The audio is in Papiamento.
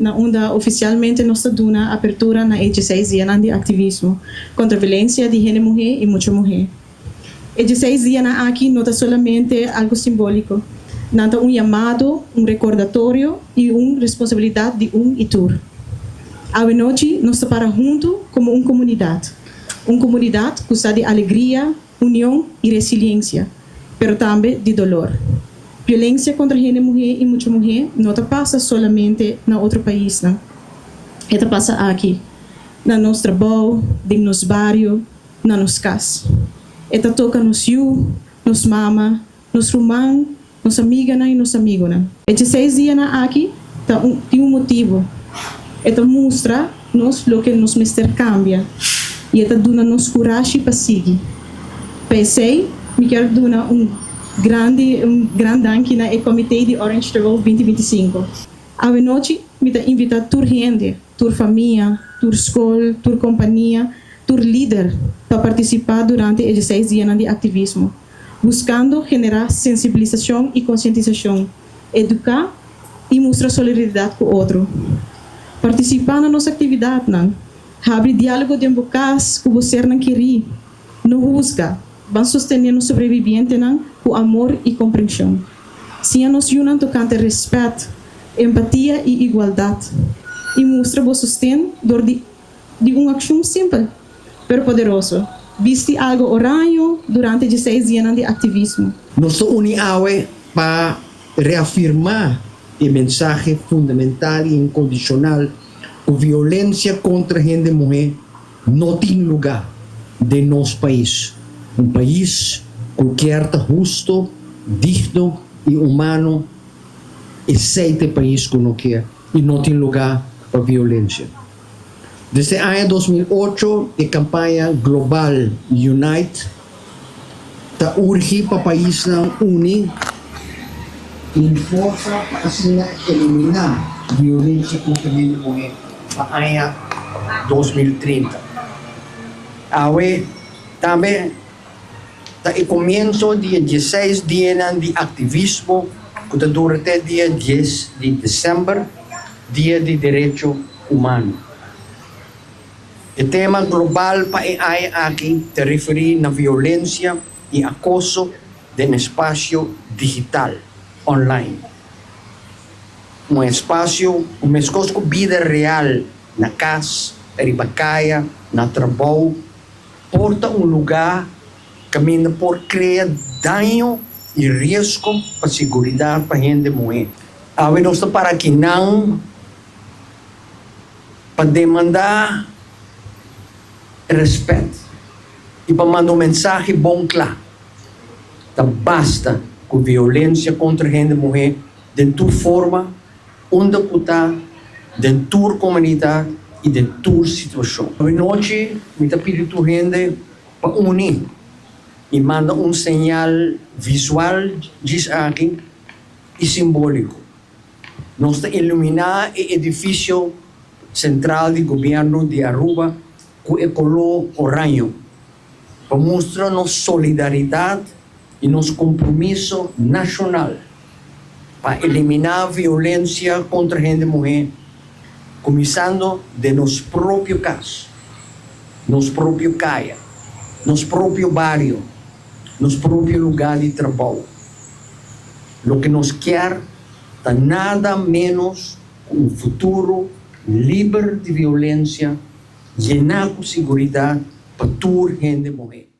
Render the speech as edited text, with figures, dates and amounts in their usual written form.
na unda ofisialmente nos ta duna apertura na e dieseis dianan di aktivismo kontra violensia di hende muhé i mucha muhé. E dieseis dianan aki no ta solamente algu simbóliko, nan ta un yamado, un rekordatorio i un responsabilidat di un i tur. Awe nochi nos ta para huntu komo un komunidat, un komunidat ku sa di alegria, union i resiliensia, pero tambe di dolor. Violensia kontra hende muhé i mucha muhé no ta pasa solamente na otro paisnan. E ta pasa aki, na nos trabou, den nos bario, na nos kas. E ta toka nos yu, nos mama, nos ruman, nos amiganan i nos amigunan. E dieseis dianan aki ta un tin un motibu. E ta mustra nos loke nos mester kambia i e ta duna nos kurashi pa sigui. Pa esei mi kier duna un grandi un gran danki na e Komité di Orange the Road 2025. Awenochi mi ta invitá tur hende, tur famia, tur skol, tur kompania, tur lider pa partisipá durante e dieseis dianan di aktivismo, buskando generá sensibilisashon i konsientisashon, eduká i mustra solidaridat ku otro. Partisipá na nos aktividatnan, habri diálogo den bo kas ku bo sernan kerí, no husga, ban sostené nos sobrebibientenan ku amor i komprenshon. Siña nos yunan tokante rèspèt, empatia i igualdat, i mustra bo sosten dor di di un akshon simpel pero poderoso, bisti algo oraño durante dieseis dianan di aktivismo. Nos ta uni awe pa reafirmá e mensahe fundamental i inkondishonal ku violensia kontra hende muhé no tin lugá den nos pais, un pais ku kier ta husto, digno i humano. Esei ta e pais ku no kier i no tin lugá pa violensia. Desde aña 2008 e kampaña global Unite ta urgi pa paisnan uni den forsa pa asina eliminá violensia kontra hende muhé pa aña 2030. Awe tambe ta e komienso di e dieseis dianan di aktivismo ku ta dura te dia dies di desèmber, Dia di Derecho Humano. E tema global pa e aña aki ta referí na violensia i akoso den espasio digital, online. Un espasio ku meskos ku bida real na kas, riba kaya, na trabou, por ta un lugá kaminda por krea daño i riesgo pa siguridat pa hende muhé. Awe nos ta para akinan pa demandá rèspèt i pa manda un mensahe bon kla, ta basta ku violensia kontra hende muhé den tur forma, unda ku ta, den tur komunidat i den tur situashon. Awe nochi mi ta pidi tur hende pa uni i manda un señal visual djis aki i simbóliko. Nos ta iluminá e edifisio sentral di gobièrnu di Aruba ku e koló oraño pa mustra nos solidaridat i nos kompromiso nashonal pa eliminá violensia kontra hende muhé, kuminsando den nos propio kas, nos propio kaya, nos propio bario, nos propio lugá di trabou. Loke nos kier ta nada ménos ku un futuro liber di violensia, yená ku siguridat pa tur hende muhé.